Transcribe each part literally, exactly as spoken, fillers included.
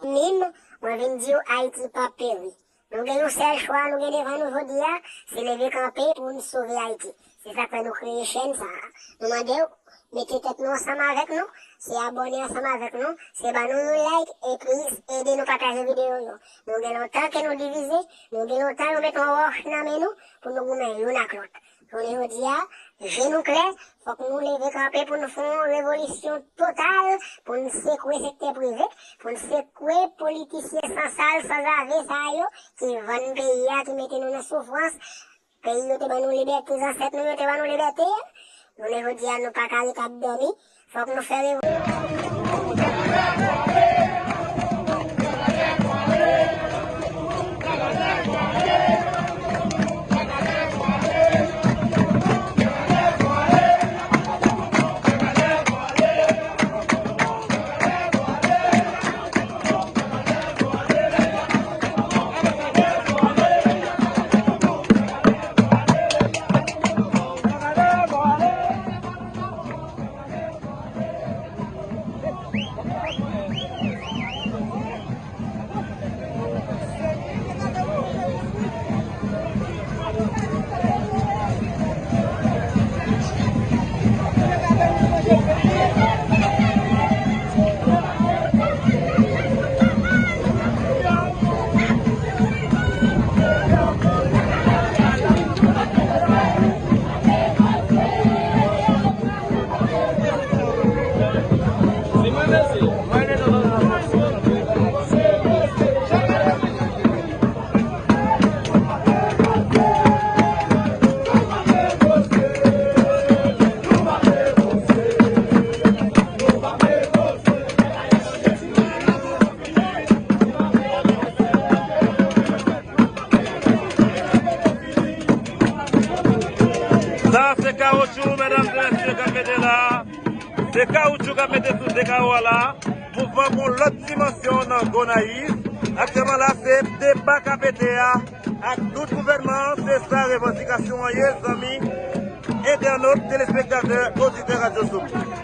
Mim, mwen vin di w Ayiti p ap peri. Nou gen yon sèl chwa nou gen devan nou jodi a, se leve kanpe pou n sove Ayiti. Se sa k fè nou kreye chèn sa a. Nou mande w, mete tèt nou ansanm avèk nou, se abòne ansanm avèk nou, se ban nou yon like, e plis, ede nou pataje videyo yo. Nou gen lontan ke nou divize, nou gen lontan yo met yon wòch nan men nou pou nou goumen youn ak lòt. Jounen jodi a, je nou klè, fòk nou leve kanpe pou n fè yon revolisyon total, pou n sekwe sektè prive, pou n sekwe politisyen san sal, san zave sa yo, ki vann peyi a, ki mete nou nan soufrans. Peyi yo te ban nou libète, zansèt nou yo te ban nou libète a. Jounen jodi a, nou pa ka ret ap dòmi. Fòk nou fè revo- Sa se kawotchou, medam e mesye, k ap mete la. Se kawotchou k ap mete sou de kawo a la. Mouvman pran lòt dimansyon nan Gonayiv. Aktyèlman la, se deba k ap pete a ak tout gouvènman an. Se sa revandikasyon an ye, zanmi entènot, telespektatè, oditè Radyo Soum.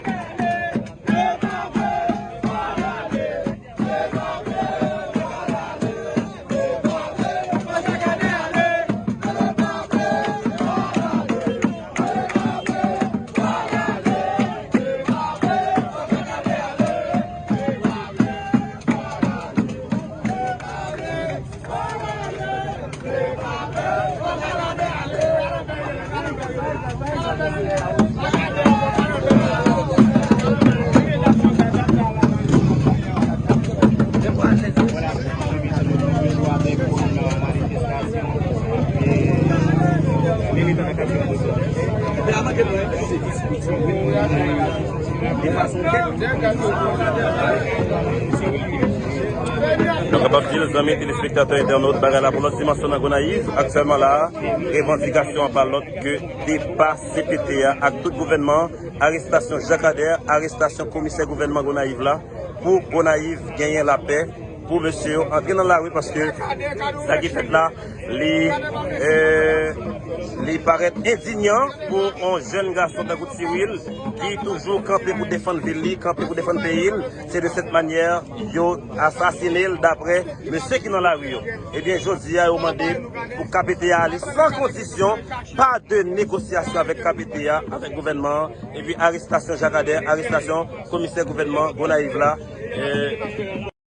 Nou kapab di l, zanmi telespektatè, entènot, bagay la pran lòt dimansyon nan Gonayiv. Aktyèlman la, revandikasyon an pa lòt ke depa C P T a ak tout gouvènman, arestasyon Jacques Ader, arestasyon komisè gouvènman Gonayiv la, pou Gonayiv genyen lapè, pou mesye yo antre nan lari, paske sa ki fèt la, li, eh, li parèt endinyan pou yon jèn gason tankou Tiwil, ki toujou kanpe pou defann vil li, kanpe pou defann peyi l. Se de sèt manyè yo asasine l, daprè mesye ki nan lari yo. Ebyen, jodi a, yo mande pou K P T A ale san kondisyon, pa de negosyasyon avèk K P T A, avèk gouvènman an, epi arestasyon Jacques Ader, arestasyon komisè gouvènman Gonayiv la. Eh,